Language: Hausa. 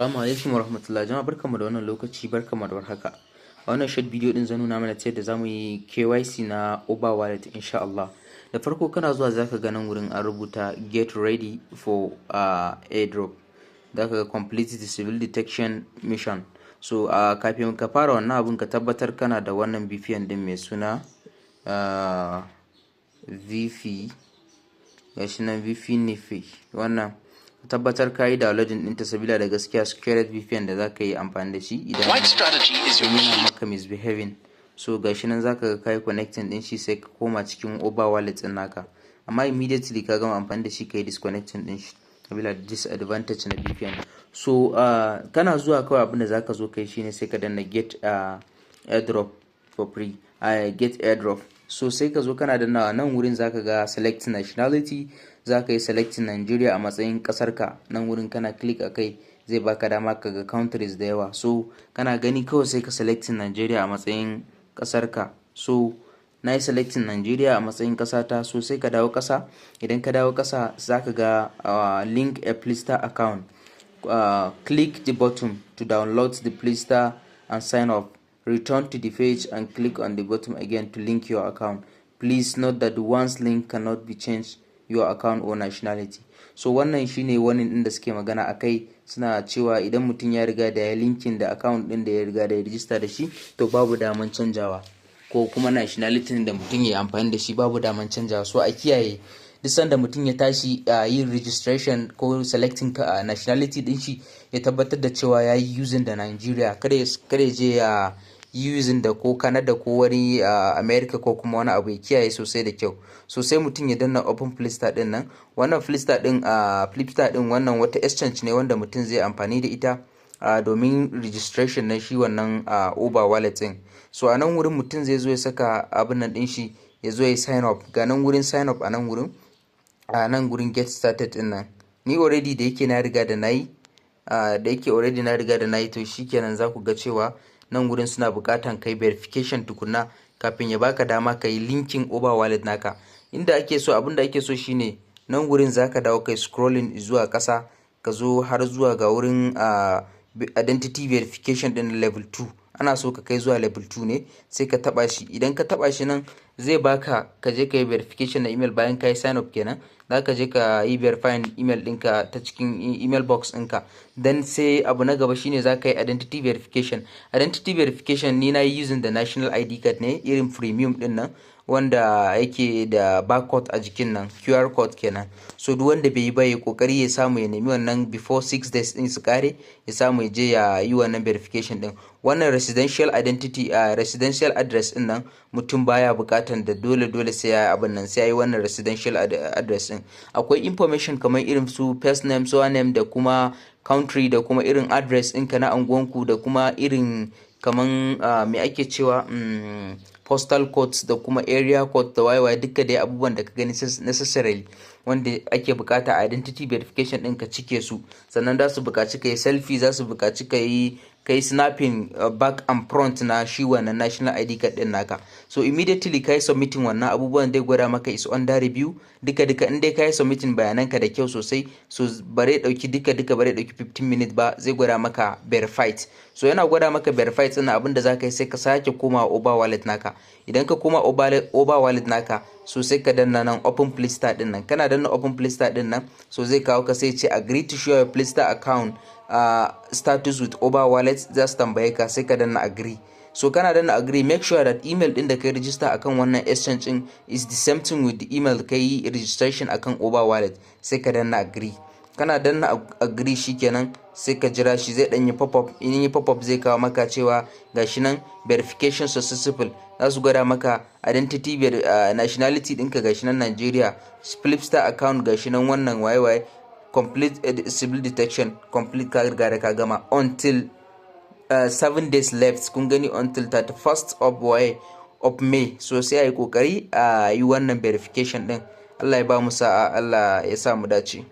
Assalamu alaikum warahmatullahi. Jama'a, barkanmu da wannan lokaci, barkanmu da warhaka. A wannan short video din zan nuna mana ta yadda zamu yi KYC na Over Wallet, insha Allah. Da farko kana zuwa zaka ga nan wurin an rubuta "Get ready for airdrop". Zaka ga "Complete the Sybil detection mission". So kafin ka fara wannan abun, ka tabbatar kana da wannan VPN din mai suna VP, gashi nan, VPNify. Wannan tabbatar ka yi downloading ɗinta, sabila da gaskiya secured VPN da zaka yi amfani da shi idan yana maka misbehaving. So gashi nan, zaka ga kai connecting din shi, sai ka koma cikin Over Wallet din naka. Amma immediately ka gama amfani da shi, ka yi disconnecting din shi, sabila da disadvantage na VPN. So kana zuwa, kawai abinda zaka zo kai shine sai ka danna "Get airdrop for free", "Get airdrop". So sai ka zo kana dannawa nan wurin, zaka ga "Select nationality". Zaka yi selecting Nigeria a matsayin kasar ka. Nan wurin kana click akai, zai baka dama ka ga countries da yawa. So kana gani, kawai sai ka selecting Nigeria a matsayin kasar ka. So na yi selecting Nigeria a matsayin kasata. So sai ka dawo kasa. Idan ka dawo kasa, zaka ga "Link a Flipster account". Click the button to download the Flipster and sign up. Return to the page and click on the button again to link your account. Please note that the once link cannot be changed your account or nationality. So wannan shine wani din da suke magana akai. Suna cewa idan mutum ya riga da ya linking da account din da ya riga da ya register da shi, to babu daman canjawa, ko kuma nationality da mutum ya amfani da shi, babu daman canjawa. So a kiyaye, duk sanda mutum ya tashi yin registration ko selecting nationality din shi, ya tabbatar da cewa ya yi using da Nigeria. Kada ya je ya using da ko Canada ko wani America ko kuma wani abu. Ya kiyaye sosai da kyau. So sai mutum ya danna "Open Flipster" din nan. Wannan Flipster din, Flipster din wannan wata exchange ne wanda mutum zai amfani da ita domin registration na shi wannan Over Wallet din. So a nan wurin mutum zai zo ya saka abin nan din shi, ya zo ya sign up. Ga nan wurin sign up, a nan wurin, a nan wurin "Get started" din nan. Ni already da yake na riga da nayi, da yake already na riga da nayi, to shikenan. Za ku ga cewa nan wurin suna buƙatan kai verification tukunna kafin ya baka dama ka yi linking Over Wallet naka. Inda ake so, abin da ake so shine nan wurin zaka dawo kai scrolling zuwa ƙasa, ka zo har zuwa ga wurin identity verification din level 2. Ana so ka kai zuwa level 2 ne, sai ka taba shi. Idan ka taba shi nan, zai baka ka je ka yi verification na email. Bayan ka yi sign up kenan, za ka je ka yi verifying email ɗinka ta cikin email box ɗinka. Dan sai abu na gaba shine za ka yi identity verification. Identity verification, ni na yi using da national ID card ne, irin premium ɗin nan wanda yake da barcode a jikin nan, QR code kenan. So duk wanda bai yi ba, ya kokari ya samu ya nemi wannan before 6 days din su kare, ya samu ya je ya yi wannan verification din. Wannan residential identity, residential address din nan, mutum baya bukatan da dole dole sai ya abin nan, sai ya yi wannan residential address din. Akwai information kamar irin su first name, surname, da kuma country, da kuma irin address ɗinka na anguwanku, da kuma irin kaman me ake cewa, postal codes, da kuma area code da waye duka dai abubuwan da ka gani necessarily wanda ake bukata a identity verification ɗin, ka cike su. Sannan za su buƙaci ka yi selfie, za su buƙaci ka yi snapping back and front na shi wannan national ID card din naka. So immediately ka yi submitting wannan abubuwan, dai gwada maka "Is under review". Duka duka in dai ka yi submitting bayananka da kyau sosai, so bare dauki, duka duka bare dauki 15 minutes ba, zai gwada maka "Verified". So yana gwada maka "Verified" din, abin da zaka yi, sai ka sake koma Over Wallet naka. Idan ka koma Over Wallet naka, so sai ka danna nan "Open Flipster" din nan. Kana danna "Open Flipster" din nan, so zai kawo ka, sai ce "Agree to share your Flipster account status with Over Wallet". Za su tambaye ka, sai ka danna "Agree". So kana danna "Agree", make sure that email din da kai register akan wannan exchange din is the same thing with the email kai yi registration akan Over Wallet. Sai ka danna "Agree". Kana danna "Agree", shikenan, sai ka jira shi, zai dan yi pop up. In yi pop up, zai kawo maka cewa gashi nan "Verification successful". Za su gwada maka identity, nationality ɗinka gashi nan Nigeria, Flipster account gashi nan, wannan waye waye, complete sybil detection complete. Ka riga da ka gama until 7 days left. Kun gani, until 31st of waye of May. So sai a yi kokari a yi wannan verification din. Allah ya ba mu sa'a, Allah ya sa mu dace.